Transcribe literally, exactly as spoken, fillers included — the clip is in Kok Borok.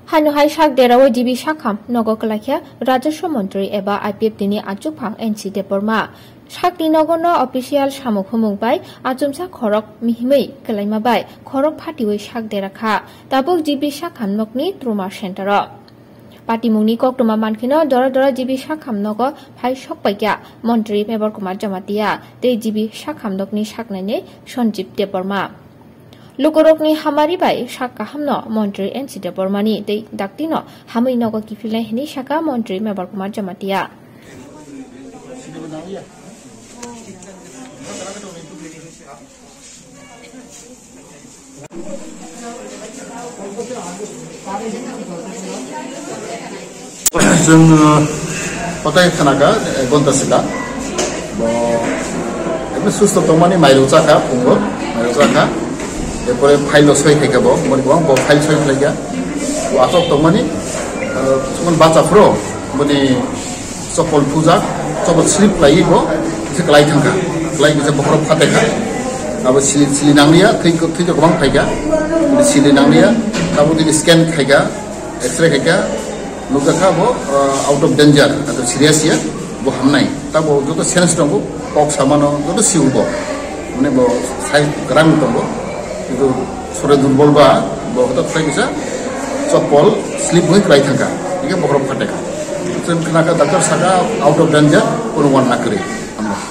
Haino hai sak derao G B Sakham nogo kwlaikha Rajaswa Montri eba I P F T ni achukphang N C Debbarma. Sakni nogo no official samung humung bai achumsa khorok mihimwi kwlaima bai khorok phatiwi sak dera kha. Tabuk G B Sakham nokni trauma center o. Patimungni koktwma mankheno dora dora G B Sakham nogo phai sok paikha Montri Mebar Kumar Jamatia tei G B Sakham nokni saknaini Sanjib Debbarma. Lukurokni hamari bai sak kahamno Montri N C Debbarmani tei daktino hamwi nogo kiphilnai hwnwi sakha Montri Mebar Kumar Jamatia. Chwng, uh, kotai khna kha, ek ghonta sika. Bo, ekdom susto tongmani mairok chakha, phungo, mairok chakha. Erpore file o soi khaikha bo, boni bo, bo file soi khlaikha. Bo aswk tongmani, uh, chumani bacha phuru, boni chopol phuja, chopol slip khlaiwi bo, kisa klai thangkha. Klai kisa bokhorok phatekha. Abo sili, sili nangliya, thwi, thwi kwbang phaikha. Sili nangliya, abo tini scan khaikha. X-ray khaikha, nukjakha bo, uh, out of danger, atau serious ya, bo hamnai. Tabo joto sense tongo, kok samano joto siu bo. Mane bo sai kwrang tongo. Kintu sore durbol ba, bo hotok sai kisa chopol slip wngwi kwlai thangkha. Hingke bokhorok phatekha. Chwng khnakha doctor saka out of danger, kono wan nakri. Hambai.